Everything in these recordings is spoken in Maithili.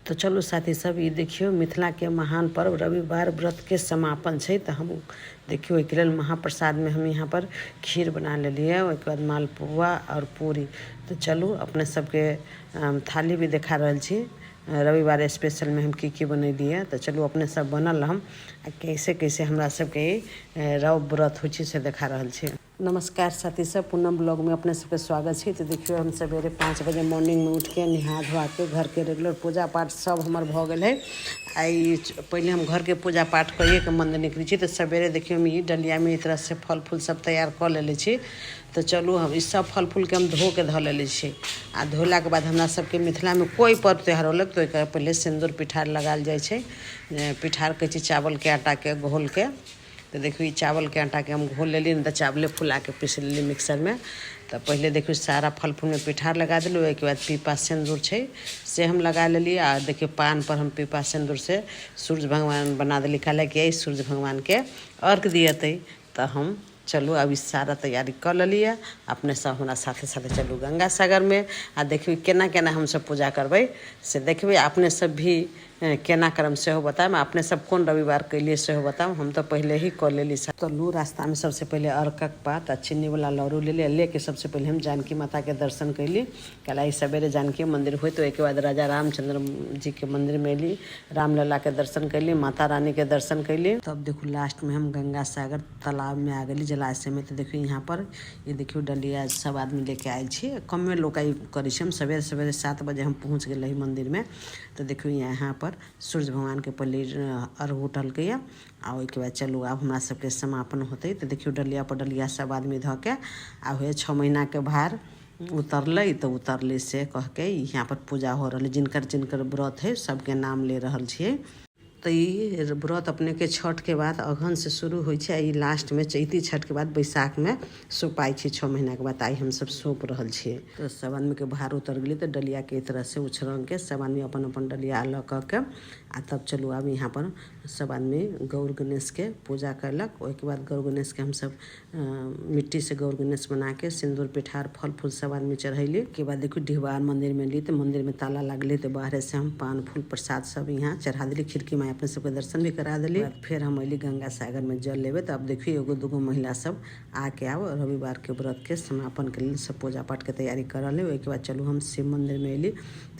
तऽ चलू साथी सब, ई देखियौ, मिथिलाके महान पर्व रविवार व्रतके समापन छै। तऽ हम देखियौ, ओहिके लेल महाप्रसादमे हम यहाँ पर खीर बना लेलियै, ओहिके बाद मालपुआ आओर पूरी। तऽ चलू, अपने सबके थाली भी देखा रहल छी, रविवार स्पेशलमे हम की की बनेलियै। तऽ चलू, अपने सब बनल हम आ कैसे कैसे हमरा सबके रवि व्रत होइ छै से देखा रहल छी। नमस्कार साथी सब, पूनम ब्लॉगमे अपने सबके स्वागत छै। तऽ देखियौ, हम सवेरे 5 बजे मॉर्निंगमे उठिके, नहा धोआके, घरके रेगुलर पूजा पाठ सब हमर भऽ गेल है। आइ पहिले हम घरके पूजा पाठ करिएके मन्दिर निकलै छी। तऽ सवेरे देखियौ, हम ई डलियामे ई तरहसँ फल फूल सब तैयार कऽ लेले छी। तऽ चलू, हम ई सब फल फूलके हम धोके धऽ लेले छी। आ धोलाके बाद हमरा सबके मिथिलामे कोइ पर्व त्यौहार होलक तऽ ओहिके पहिले सिन्दूर पिठार लगायल जाइ छै। पिठार कहै छै चावलके आटाके घोलके। तऽ देखियौ, ई चावलके आटाके हम घोल लेली, नहि तऽ चावले फुलाके पीस लेली मिक्सरमे। तऽ पहिले देखियौ, सारा फल फूलमे पिठार लगा देलहुँ। ओहिके बाद पीपा सिन्दूर छै से हम लगा लेली। आ देखियौ, पानपर हम पीपा सिन्दूरसँ सूर्य भगवान बना देली, कहलक कि सूर्य भगवानके अर्घ दियतै। तऽ हम चलू, आब ई सारा तैयारी कऽ लेलियै। अपने सब हमरा साथे साथे चलू गंगा सागरमे आ देखियौ, केना केना हमसब पूजा करबै से देखबै। अपने सब भी केना करब सेहो बतायब। अपने सब कोन रविवार केलियै सेहो बतायब। हम तऽ पहिले ही कऽ लेली। चलू, रास्तामे सबसँ पहिले अर्कक पात आ चीनीवला लड्डू लेली। लेके सबसँ पहिले हम जानकी माताके दर्शन कयली। काल्हि आइ सवेरे जानकी मन्दिर होइत, ओहिके बाद राजा रामचन्द्र जीके मन्दिरमे अयली, रामललाके दर्शन कयली, माता रानीके दर्शन कयली। तब देखू, लास्टमे हम गंगा सागर तालाबमे आ गेली, जलाशयमे। तऽ देखियौ, यहाँ पर ई देखियौ, डलिया सब आदमी लेके आयल छी। कमे लोक आइ करै छै। हम सवेरे सवेरे 7 बजे हम पहुँच गेल रही मन्दिरमे। तऽ देखियौ, यहाँ पर सूर्य भगवानके पहिले अर्घ उठलकैए आ ओहिके बाद चलू, आब हमरा सबके समापन होतै। तऽ देखियौ, डलिया पर डलिया सब आदमी धऽ के आ उएह 6 महीनाके भार उतरलै तऽ उतरलै से कहके यहाँ पर पूजा हो रहलै। जिनकर जिनकर व्रत है, सबके नाम ले रहल छियै। तऽ ई व्रत अपनेके छठके बाद अगहनसँ शुरू होइ छै आ ई लास्टमे चैती छठके बाद बैसाखमे सौंपाइ छै। 6 महीनाके बाद आइ हमसब सौंप रहल छियै। तऽ सब आदमीके भार उतर गेलै। तऽ डलियाके एहि तरहसँ उछरङ्गके सब आदमी अपन अपन डलिया अलग कऽ के आ तब चलू, आब यहाँ पर सब आदमी गौर गणेशके पूजा कयलक। ओहिके बाद गौर गणेशके हमसब मिट्टीसँ गौर गणेश बनाके सिन्दूर पिठार फल फूल सब आदमी चढ़ैली के बाद देखियौ, डिहबार मन्दिरमे एली तऽ मन्दिरमे ताला लागलै। तऽ बाहरेसँ हम पान फूल प्रसाद सब यहाँ चढ़ा देली। खिड़की में अपने सबके दर्शन भी करा देली। फेर हम अयली गंगा सागरमे जल लेबै। तऽ अब देखियौ, एगो दूगो महिला सब आके आब रविवारके व्रतके समापनके लेल सब पूजा पाठके तैयारी कर रहलै। ओहिके बाद चलू, हम शिव मन्दिरमे अयली।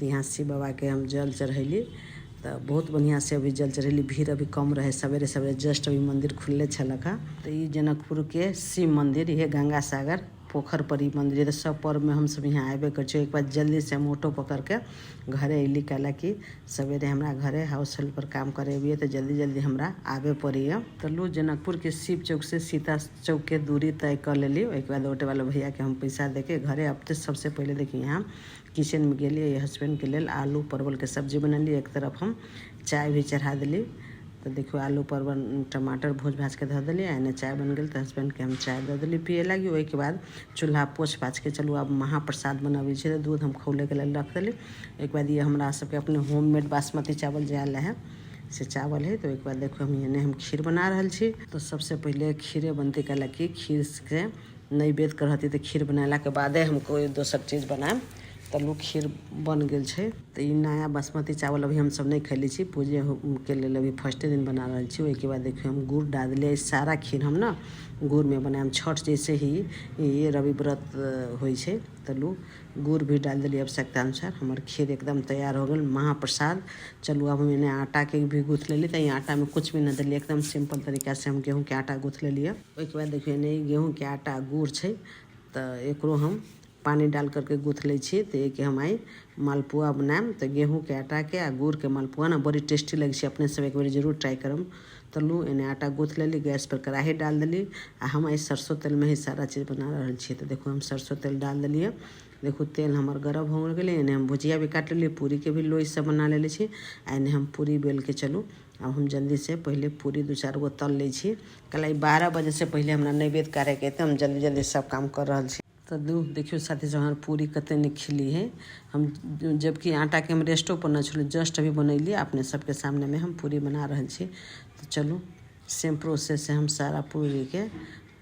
तऽ यहाँ शिव बाबाके हम जल चढ़ैली। तऽ बहुत बढ़िआँ से अभी जल चढ़ेली। भीड़ अभी कम रहै, सवेरे सवेरे जस्ट अभी मन्दिर खुलले छलक हँ। तऽ ई जनकपुरके शिव मन्दिर इहे गंगा सागर पोखर पर ई मन्दिर। तऽ सब पर्वमे हमसब यहाँ अयबे करै छी। ओहिके बाद जल्दी से हम ऑटो पकड़के घरे अयली, कैला कि सवेरे हमरा घरे हाउस हेल्पर काम करे अबियै, तऽ जल्दी जल्दी हमरा आबे पड़ैए। तऽ लू, जनकपुरके शिव चौक से सीता चौकके दूरी तय कऽ लेली। ओहिके बाद ऑटोवाला भैयाके हम पैसा देके घरे अबते सबसे पहिले देखी, यहाँ किचनमे गेलियै। हस्बैंडके लेल आलू परवलके सब्जी बनेलियै। एक तरफ हम चाय भी चढ़ा देली। तऽ देखियौ, आलू परवल टमाटर भूज भाजके धऽ देलियै। एने चाय बनि गेल, तऽ हस्बैंडके हम चाय दऽ देली पिए लागी। ओहिके बाद चूल्हा पोछि पाछिके चलू, आब महाप्रसाद बनबै छै। तऽ दूध हम खौलैके लेल रख देली। ओहिके बाद ई हमरा सबके अपने होममेड बासमती चावल जे आयल रहै से चावल है। तऽ ओहिके बाद देखियौ, हम एने हम खीर बना रहल छी। तऽ सबसे पहिले खीरे बनतै, कैला कि खीरके नैवेद्य रहतै। तऽ खीर बनेलाके बादे हम कोइ दोसर चीज बनायब। तऽ लू, खीर बन गेल छै। तऽ ई नया बासमती चावल अभी हमसब नहि खयले छी, पूजेके लेल अभी फर्स्टे दिन बना रहल छी। ओहिके बाद देखियौ, हम गुड़ डाल देलियै। सारा खीर हम ने गुड़मे बनायब, छठ जैसे ही ई रवि व्रत होइ छै। तऽ लू, गुड़ भी डालि देलियै आवश्यकता अनुसार। हमर खीर एकदम तैयार हो गेल, महाप्रसाद। चलू, आब हम एने आटाके भी गूँथ लेली। तऽ ई आटामे कुछ भी नहि देलियै, एकदम सिम्पल तरीकासँ हम गेहूँके आटा गूँथ लेलियै। ओहिके बाद देखियौ, एने गेहूँके आटा गुड़ छै, तऽ एकरो हम पानी डाल करके गूँथ लै छियै। तऽ एहिके हम आइ मालपुआ बनायब। तऽ गेहूँके आटाके आ गुड़के मालपुआ ने बड़ी टेस्टी लगै छै। अपने सब एक बेर जरूर ट्राई करब। तऽ लू, एने आटा गूँथ लेली, गैस पर कढ़ाही डाल देली आ हम आइ सरसों तेलमे ही सारा चीज बना रहल छियै। तऽ देखू, हम सरसों तेल डाल देलियै। देखू, तेल हमर गरम हो गेलै। एने हम भुजिया भी काटि लेलियै, पूरीके भी लोइ सब बना लेले छी आ एने हम पूरी बेलके चलू, आब हम जल्दीसँ पहिले पूरी दू चारि गो तल लै छी। कल आइ 12 बजेसँ पहिले हमरा नैवेद्य करैके तऽ हम जल्दी जल्दी सब काम कर रहल छी। तऽ दू देखियौ साथी सब, हमर पूरी कते नीक खिली है। हम जबकि आटाके हम रेस्टो पर नहि छलहुँ, जस्ट अभी बनेलियै। अपने सबके सामनेमे हम पूरी बना रहल छी। तऽ चलू, सेम प्रोसेस से हम सारा पूरीके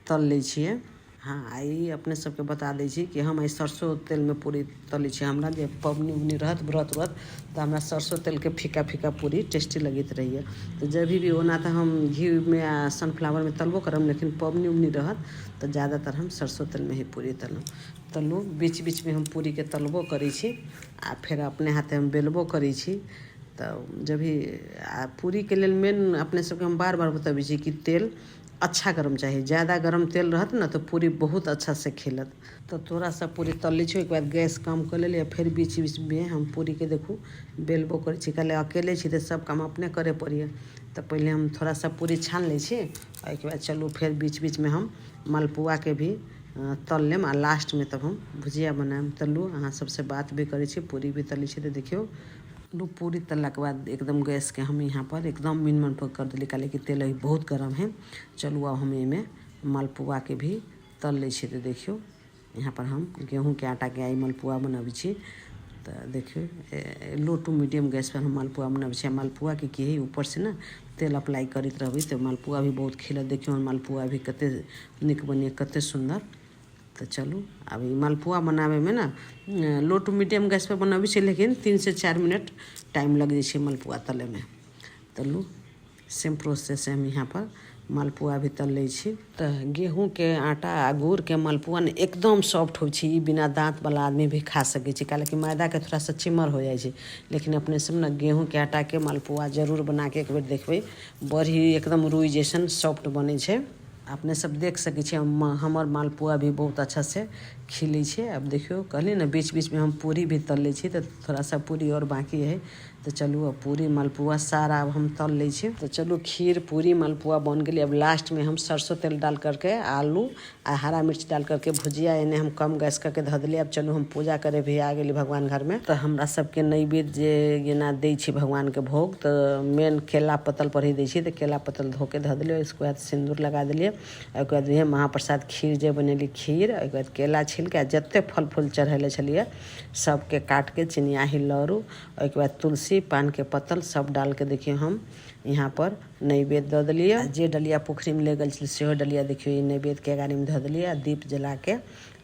तल लै छियै। हँ, आ ई अपने सबके बता दै छी कि हम एहि सरसो तेलमे पूरी तलै छी। हमरा जे पबनी उबनी रहत, व्रत व्रत, तऽ हमरा सरसो तेलके फीका फीका पूरी टेस्टी लगैत रहैए। तऽ जब भी ओना तऽ हम घीमे आ सनफ्लावरमे तलबो करब, लेकिन पबनी उबनी रहत तऽ ज्यादातर हम सरसो तेलमे ही पूरी तलब। तलू, बीच बीचमे हम पूरीके तलबो करै छी आ फेर अपने हाथे हम बेलबो करै छी। तऽ जब भी आ पूरीके लेल मेन अपने सबके हम बार बार बतबै छी कि तेल अच्छा गरम चाही। ज्यादा गरम तेल रहत ने तऽ पूरी बहुत अच्छासँ खिलत। तऽ थोड़ा सा पूरी तल लै छी, ओहिके बाद गैस कम कऽ लेली आ फेर बीच बीचमे हम पूरीके देखू बेलबो करै छी। काहे अकेले छी तऽ सब काम अपने करे पड़ैए। तऽ पहिले हम थोड़ा सा पूरी छानि लै छी, ओहिके बाद चलू फेर बीच बीचमे हम मालपुआके भी तल लेम आ लास्टमे तब हम भुजिया बनायब। तलू, अहाँ सबसँ बात भी करै छी, पूरी भी तलै छी। तऽ देखियौ, लू, पूरी तललाके बाद एकदम गैसके हम यहाँ पर एकदम मिनिमम पर कर देली, काहे कि तेल अभी बहुत गरम है। चलू, आब हम एहिमे मालपुआके भी तल लै छी। तऽ देखियौ, यहाँ पर हम गेहूँके आटाके आइ मालपुआ बनबै छी। तऽ देखियौ, लो टू मीडियम गैस पर हम मालपुआ बनबै छी। मालपुआके की है, ऊपरसँ ने तेल अप्लाई करैत रहबै तऽ मालपुआ भी बहुत खिलत। देखियौ, मालपुआ भी कते नीक बनिए, कते सुन्दर। तऽ चलू, आब ई मालपुआ बनाबैमे ने लो टू मीडियम गैसपर बनबै छी, लेकिन 3 से 4 मिनट टाइम लग जाइ छै मालपुआ तलैमे। तऽ लू, सेम प्रोसेस हम यहाँ पर मालपुआ भी तल लै छी। तऽ गेहूँके आटा आ गुड़के मालपुआ ने एकदम सॉफ्ट होइ छै। ई बिना दाँतवला आदमी भी खा सकै छै, काहेकि मैदाके थोड़ा सा चिमर हो जाइ छै। लेकिन अपने सब ने गेहूँके आटाके मालपुआ जरूर बनाके एक बेर देखबै, बड़ी एकदम रुइ जैसन सॉफ्ट बनै छै। अपने सब देख सकै छियै, हमर मालपुआ भी बहुत अच्छासँ खिलै छै। आब देखियौ, कहली ने बीच बीचमे हम पूरी भी तल लै छी। तऽ थोड़ा सा पूरी आओर बाँकी है। तऽ चलू, अब पूरी मालपुआ सारा आब हम तल लै छी। तऽ चलू, खीर, पूरी, मालपुआ बन गेलै। अब लास्टमे हम सरसो तेल डाल करके, आलू आ हरा मिर्च डाल करके भुजिया एने हम कम गैस करके धऽ देलियै। आब चलू, हम पूजा करे भी आ गेली भगवान घरमे। तऽ हमरा सबके नैवेद्य जे जेना दै छी भगवानके भोग, तऽ मेन केला पत्तल पर ही दै छी। तऽ केला पत्तल धोके धऽ देलियै, उसके बाद सिन्दूर लगा देलियै। ओहिके बाद वएह महाप्रसाद खीर जे बनेली खीर, ओहिके बाद केला छिलके आ जते फल फूल चढ़ेले छलियै सबके काटिके, चिनियाही लड्डू, ओहिके बाद तुलसी, पानके पत्तल सब डालके देखियौ हम यहाँ पर नैवेद्य दऽ देलियै। जे डलिया पोखरिमे ले गेल छलियै, सेहो डलिया देखियौ ई नैवेद्यके अगाड़ीमे धऽ देलियै आ दीप जलाके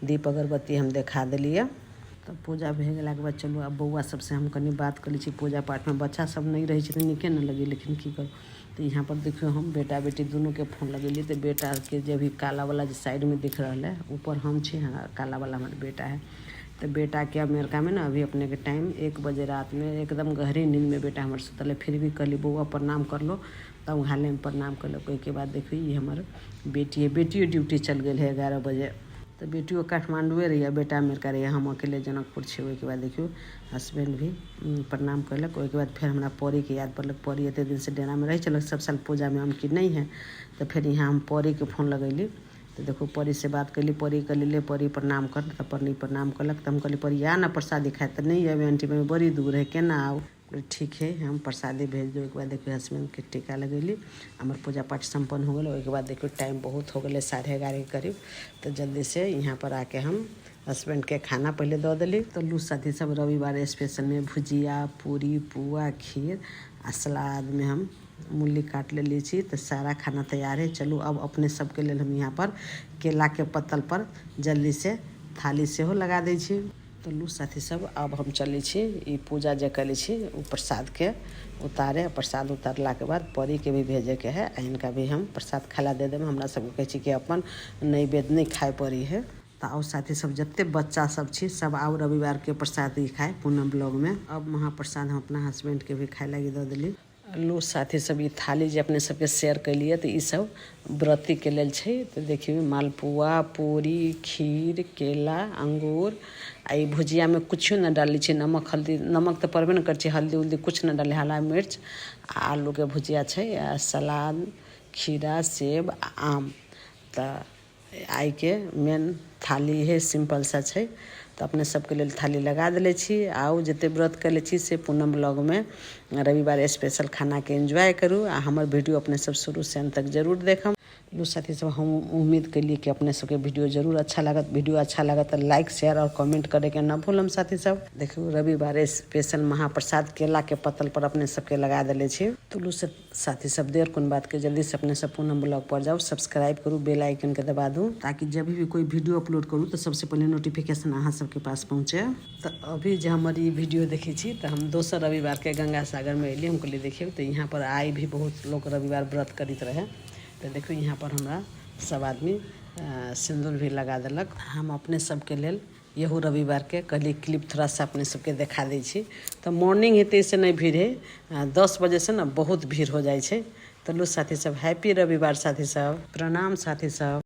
दीप अगरबत्ती हम देखा देलियै। तऽ पूजा भए गेलाके बाद चलू, आब बौआ सबसँ हम कनि बात कऽ लै छी। पूजा पाठमे बच्चा सब नहि रहै छै तऽ नीके नहि लगै, लेकिन की करू। तऽ यहाँ पर देखियौ, हम बेटा बेटी दुनूके फोन लगेलियै। तऽ बेटाके जे अभी काला वाला जे साइडमे दिख रहल है, ऊपर हम छी, काला वाला हमर बेटा है। तऽ बेटाके अमेरिकामे ने अभी अपनेके टाइम 1 बजे रातिमे, एकदम गहरी नींदमे बेटा हमर सुतल है। फिर भी कहली, बौआ, प्रणाम कर लो। तब हालेमे प्रणाम कयलक। ओहिके बाद देखियौ, ई हमर बेटी है। बेटियो ड्यूटी चल गेल है 11 बजे। तऽ बेटियो काठमाण्डुए रहैए, बेटा अमेरिका रहैए, हम अकेले जनकपुर छी। ओहिके बाद देखियौ, हसबैंड भी प्रणाम कयलक। ओहिके बाद फेर हमरा परीके याद पड़लक। परी एते दिनसँ डेरामे रहै छलक सब साल पूजामे, हम कि नहि है। तऽ फेर यहाँ हम परीके फोन लगैली। तऽ देखू, परीसँ बात कयली। परी कहली, ले परी, प्रणाम कर। तऽ परी प्रणाम कयलक। तऽ हम कहली, परी, आ ने प्रसादी खाए। तऽ नहि अयबै आंटी, बड़ी दूर है, केना आउ? ठीक है, हम प्रसादी भेज दू। ओहिके बाद देखियौ, हसबैंडके टीका लगेली, हमर पूजा पाठ सम्पन्न हो गेल। ओहिके बाद देखियौ, टाइम बहुत हो गेलै, 11:30 के करीब। तऽ जल्दीसँ यहाँ पर आके हम हसबैंडके खाना पहिले दऽ देली। तऽ लू साथी सब, रविवार स्पेशलमे भुजिया, पूरी, पुआ, खीर आ सलादमे हम मूली काटि लेले छी। तऽ सारा खाना तैयार है। चलू, अब अपने सबके लेल हम यहाँ पर केलाके पत्तल पर जल्दीसँ थाली सेहो लगा दै छी। तऽ लू साथी सब, आब हम चलै छी ई पूजा जे करै छी ओ प्रसादके उतारे। प्रसाद उतारलाके बाद परीके भी भेजैके है आ हिनका भी हम प्रसाद खाय ला दे देबै। हमरा सबके कहै छी कि अपन नैवेद्य नहि खाय पड़ी है। तऽ आउ साथी सब, जते बच्चा सब छी सब आउ रविवारके प्रसादी खाय पूनम ब्लॉगमे। अब महाप्रसाद हम अपना हसबैंडके भी खाय लागी दऽ देली। लू साथी सब, ई थाली जे अपने सबके शेयर केलियै, तऽ ई सब व्रतीके लेल छै। तऽ देखियौ, मालपुआ, पूरी, खीर, केला, अंगूर आ ई भुजियामे कुछो नहि डालले छियै। नमक, हल्दी, नमक तऽ पड़बे नहि करै छै, हल्दी उल्दी कुछ नहि डालले। हरा मिर्च आ आलूके भुजिया छै आ सलाद, खीरा, सेब आ आम। तऽ आइके मेन थाली इहे सिम्पल सा छै। तऽ अपने सबके लेल थाली लगा देले छी। आउ, जते व्रत कयले छी से पूनम ब्लॉगमे रविवार स्पेशल खानाके एन्जॉय करू आ हमर वीडियो अपने सब शुरूसँ अन्त तक जरूर देखम। लू साथी सब, हम उम्मीद कैलिए कि अपने सबके वीडियो जरूर अच्छा लागत। वीडियो अच्छा लागत तऽ लाइक, शेयर और कमेंट करे के न भूलम साथी सब। देखू, रविवार स्पेशल महाप्रसाद केला के पत्तल पर अपने सबके लगा देले छी। तो लू साथी सब, देर कोन बात के, जल्दी से अपने सब पूनम ब्लॉग पर जाउ, सब्सक्राइब करू, बेल आइकन के दबा दू, ताकि जब भी कोई वीडियो अपलोड करू तऽ सबसे पहले नोटिफिकेशन अहाँ सबके पास पहुँचे। तऽ अभी जे हमर ई वीडियो देखै छी, तऽ हम दोसर रविवारके गंगा सागरमे एलियै। हम कहलियै देखियौ, तऽ यहाँ पर आइ भी बहुत लोक रविवार व्रत करैत रहै। तऽ देखियौ, यहाँ पर हमरा सब आदमी सिन्दूर भी लगा देलक। हम अपने सबके लेल इहो रविवारके कहलियै क्लिप थोड़ा सा अपने सबके देखा दै छी। तऽ मॉर्निंग हेतै से नहि भीड़ हइ, 10 बजेसँ ने बहुत भीड़ हो जाइ छै। तऽ लो साथी सब, हैप्पी रविवार साथी सब, प्रणाम साथी सब।